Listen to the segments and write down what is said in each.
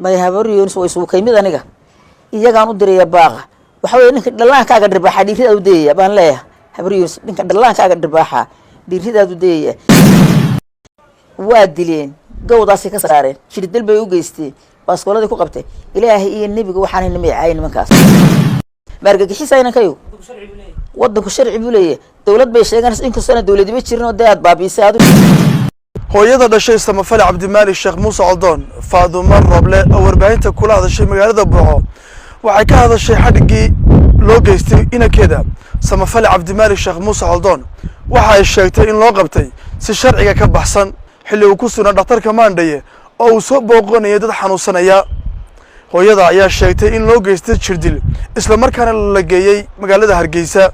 May, Habar Yoonis way isugu kaymid. Aniga iyagaan u diraya baaqa. Waxa weye, ninka dhallaankaaga dhirbaaxa dhiiridaad u dayaya baan leeyahay. Habar Yoonis, ninka dhallaankaaga dhirbaaxa dhiiridaad u dayaya. Waa dileen, gawdaasay ka saareen, jirdil bay u geysteen, baaskooladii ku qabtay. Ilaahay iyo nebiga waxaan hayna may caayin nimankaas. Ma argagixisa inankayu? Wadanku sharci buu leeyahay, dowlad bay sheeganaysa, inkastoona dowladiba jirin oo dee aad baabiisay adigu. Hooyada dhashay Samafale Cabdimaalik Sheekh Muuse Coldoon, Faadumo Roble, oo warbaahinta kula hadashay magaalada Burco, waxay ka hadashay xadhiggii loo geystay inankeeda Samafale Cabdimaalik Sheekh Muuse Coldoon. Waxa ay sheegtay in loo qabtay si sharciga ka baxsan, xilli uu ku sugnaa dhakhtarka Maandhaye oo uu soo booqanayay dad xanuunsanaya. Hooyada ayaa sheegtay in loo geystay jirdil, islamarkaana la geeyey magaalada Hargeysa.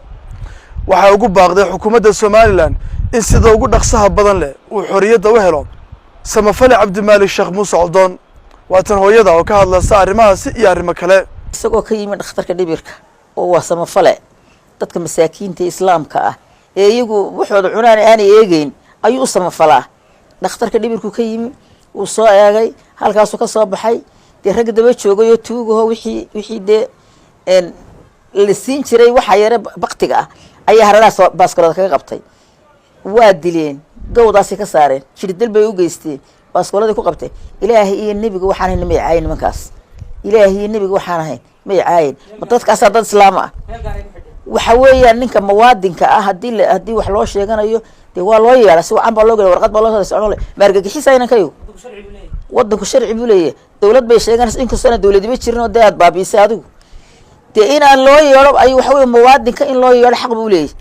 Waxay ugu baaqday xukuumadda Somaliland in sida ugu dhaqsaha badan leh uu xorriyadda u helo Samafale Cabdimaalik Sheekh Muuse Coldoon. Waatan hooyada oo ka hadlaysa arrimahaasi iyo arrimo kale. Isagoo ka yimi dhakhtarka dhibirka oo waa Samafale, dadka masaakiinta islaamka ah ee iyagu waxooda cunaan aanay eegeyn ayuu u samafalaa. Dhakhtarka dhibirku ka yimi, wuu soo eegay, halkaasuu ka soo baxay. Dee ragga daba joogay oo tuugaho, wixii dee la siin jiray, waxaa yare baktiga ah ayaa hareeraha baaskolood kaga qabtay. Waa dileen, gawdaasay ka saareen, jirdil bay u geysteen, baaskooladii ku qabtay. Ilaahay iyo nebiga waxaan hayna may caayin nimankaas. Ilaahay iyo nebiga waxaan ahayn may caayin. Ma dadkaasaa dad islaam ah? Waxa weeyaan, ninka muwaadinka ah haddii wax loo sheeganayo, dee waa loo yeedha, si wacan baa loo gela, warqad baa loo socon. Ma argagixisa inankayu? Wadanku sharci buu leeyahay, dowlad bay sheeganaysa, inkastoona dowladiba jirin oo dee aad baabiisay adigu. Dee inaan loo yeedho ay waxa weye, muwaadinka in loo yeedho xaq buu leeyahay.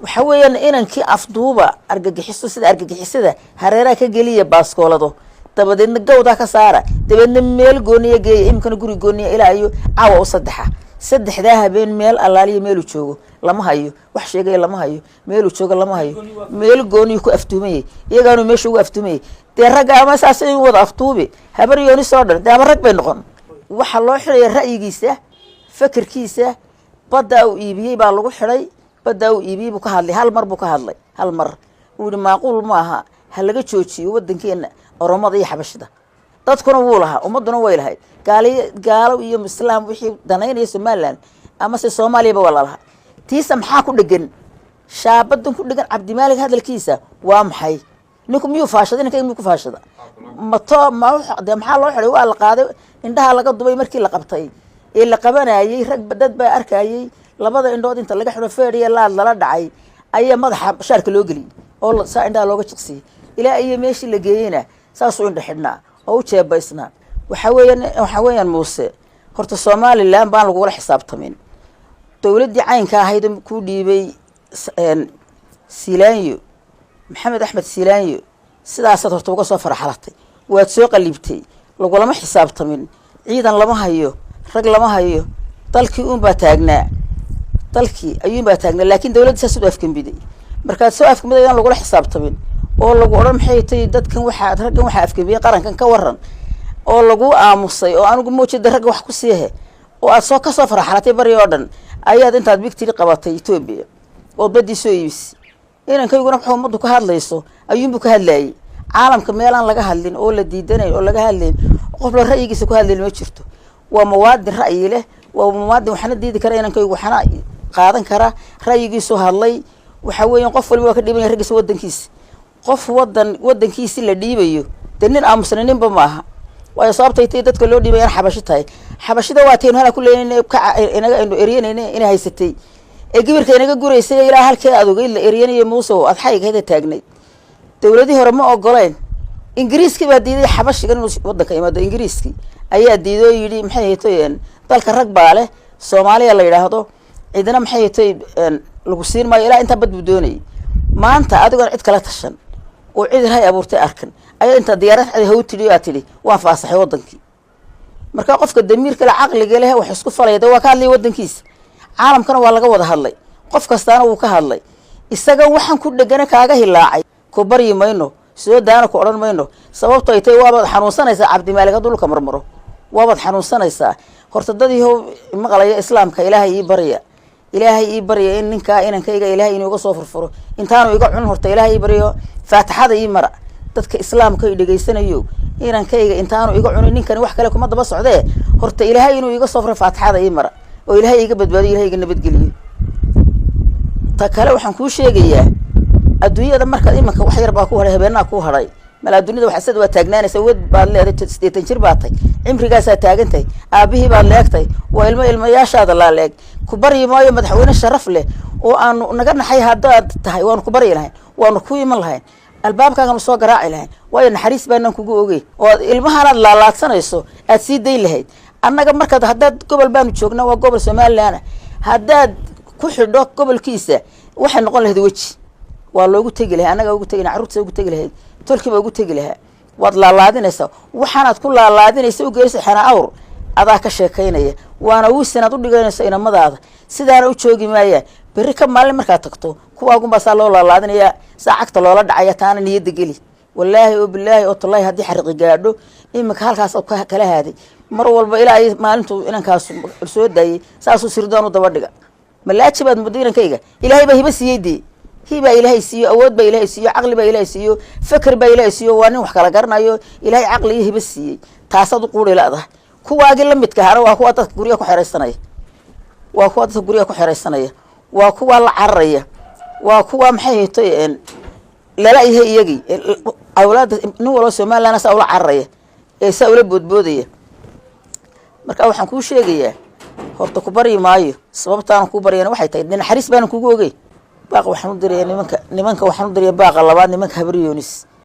Waxa weeyaan, inankii afduuba, argagixiso, sida argagixisada hareeraha ka geliya baaskoolado, dabadeedna gawdaa ka saara, dabeedna meel gooniya geeya. Iminkana guri gooniya ilaa iyo caawa u saddexa, saddexdaa habeen meel allaaliya meeluu joogo lama hayo, wax sheegaya lama hayo, meeluu joogo lama hayo. Meel gooniyu ku aftuumayay, iyagaanu meesha ugu aftuumayay. Dee ragga ama saas in wada aftuubi Habar Yoonis oo dhan, dee ama rag bay noqon. Waxaa loo xidhaya ra'yigiisa, fakerkiisa. Baddaa uu iibiyey baa lagu xidhay. Baddaa uu iibiyey buu ka hadlay, hal mar buu ka hadlay. Hal mar uu yihi maaquul ma aha, ha laga joojiyo waddankeena Oromada iyo Xabashida. Dadkuna wuu lahaa, ummadduna way lahayd. Gaaliy gaalo iyo islaam wixii danaynaya Somaliland ama se Soomaaliyaba waa lalahaa. Tiisa maxaa ku dhegan? Shaabadan ku dhegan Cabdimaalig hadalkiisa waa maxay? Ninku miyuu faashaday? Ninka miyuu ku faashada mato? Ma de maxaa loo xidhay? Waa la qaaday, indhaha laga dubay markii la qabtay ee la qabanayey. Rag dad baa arkayey, labada indhood inta laga xidho, feedhiya laad lala dhacay ayaa madaxa shaarka loo geliyey oo saa indhaha looga jiqsiyey. Ilaa iyo meeshii la geeyeyna saasuu indha xidhnaa oo u jeebaysnaa. Waxa weeyaan, Muuse, horta Somaliland baan lagula xisaabtamin. Dowladdii caynka ahayd kuu dhiibay Silaanyo, Maxamed Axmed Silaanyo, sidaasaad horta uga soo faraxalatay, waad soo qalibtay, lagulama xisaabtamin. Ciidan lama hayo, rag lama hayo, dalkii uunbaa taagnaa, dalkii ayuunbaa taagnaa. Laakiin dowladda saas u afgembiday. Markaad soo afgembiday aan lagula xisaabtamin oo lagu odhan maxay tay dadkan, waxaa raggan waxaa afgembiyey qarankan ka waran, oo lagu aamusay oo anigu mawjada ragga wax ku siihe, oo aad soo kasoo faraxalatay bari oo dhan, ayaad intaad bigtiri qabatay Etoobiya oo baddii soo iibisay. Inankayguna wuxuu ummaddu ka hadlayso ayuunbuu ka hadlayay. Caalamka meelaan laga hadlin oo la diidanayn oo laga hadlayn, qof la ra'yigiisa ku hadlayn ma jirto. Waa muwaadin ra'yi leh, waa muwaadin waxna diidi kara inankaygu, waxna qaadan kara. Ra'yigiisu hadlay. Waxa weeyan, qof waliba waa ka dhiibanya raggiisa wadankiisa. Qof wadan wadankiisi la dhiibayo, dee nin aamusna ninba ma aha. Waayo, sababtay tay dadka loo dhiibaya xabashi tahay. Xabashida waa taynu hala ku leeyn inaga aynu eryanayna inay haysatay ee gibirka inaga guraysay ilaa halkee aad ogeyd la eryanaya. Muuse, aad xayga taagnayd. Dowladihii hore ma ogoleen. Ingiriiskii baa diiday xabashigan inuu wadanka imaado. Ingiriiskii ayaa diiday oo yidhi, maxay haytoy, dalka rag baa leh Soomaaliya la yidhaahdo, cidina maxay haytoy lagu siin maayo. Ilaa intaa bad buu doonayay. Maanta adigoon cid kala tashan oo cid hay abuurtay arkan ayaa intaa diyaarad haw tidhi, aad tidhi waan faasaxay wadankii. Marka qofka damiirka le, caqliga leh, wax isku falaya, de waa ka hadlaya wadankiisa. Caalamkana waa laga wada hadlay, qof kastaana wuu ka hadlay. Isaga waxaan ku dhegana kaaga hilaacay, ku baryi mayno, soo daana ku odhan mayno. Sababto ay tahay, waabaad xanuunsanaysaa Cabdimaalig hadduu dhulka marmaro, waabaad xanuunsanaysaa. Horta dad ihow maqlaya islaamka, Ilaahay ii barya, Ilaahay ii barya in ninkaa inankayga Ilaahay inuu iga soo furfuro intaanu iga cunin. Horta Ilaahay ii baryo, faatixada ii mara. Dadka islaamka i dhegaysanayo, inankayga intaanu iga cunin ninkani wax kale kuma daba socdee, horta Ilaahay inuu iga soo furo faatixada ii mara oo Ilaahay iga badbaadiyo, Ilahay iga nabadgeliyo. Ta kale waxaan kuu sheegayaa, adduunyada markaad imanka wax yar baa ku hadhay, habeenaha ku hadhay mala adduunyada wax sad waa taagnaanaysa. Wad baad leedahay, 80 jir baad tay, cimrigaasaa taagantahay, aabihii baad leegtay, waa ilmo ilmayaashaada laa leeg. Ku baryi maayo madaxweyne sharaf leh oo aanu naga naxay haddaad tahay, waanu ku baryi lahayn, waanu ku iman lahayn, albaabkaaganu soo garaaci lahayn, waayo naxariis baanaan kugu ogeyn oo aad ilmahanaad laalaadsanayso aad sii dayn lahayd. Annaga markaad haddaad gobol baanu joognaa, waa gobol Somaliland, haddaad ku xidho gobolkiisa waxay noqon lahayd weji waa loogu tegi lahay, annagaa ugu tegi lahay, carruurtiisa ugu tegi lahayd, tolkiiba ugu tegi lahaa. Waad laalaadinaysaa, waxaanaad ku laalaadinaysa u geysa xena awr adaa ka sheekaynaya, waana wisanaad u dhiganayso inamadaada. Sidaana u joogi maayaan. Berri ka maalin markaad tagto kuwaagunbaa saa loo laalaadinayaa, saa cagta loola dhacaya. Taana niyadda geli. Wallaahi oo bilaahi oo tallaahi, haddii xariqi gaadho iminka halkaas oo kala haaday, mar walba ilaa ay maalintuu inankaas soo daayay saasuu sirdoon u daba dhiga. Malaaji baad muddo inankayga Ilaahay baa hiba siiyey, dee hibaa Ilaahay siiyo, awood baa Ilaahay siiyo, caqli baa Ilaahay siiyo, feker baa Ilaahay siiyo. Waa nin wax kala garanayo, Ilaahay caqli iyo hiba siiyey. Taasaad u quuri la'dahay. Kuwaagii la midka ahana waa kuwa dadka guryaha ku xeraysanaya, waa kuwa dadka guryaha ku xeraysanaya, waa kuwa la cararaya, waa kuwa maxay haytoy lala yahay iyagii awlaada nin walba Somaliland saa ula cararaya ee saa ula boodboodaya. Marka waxaan kuu sheegayaa, horta ku baryi maayo. Sababtaana kuu baryana waxay tahay naxariis baanan kugu ogey. Baaqa waxaan u diraya nimanka, waxaan u diraya baaqa labaad nimanka Habar Yoonis.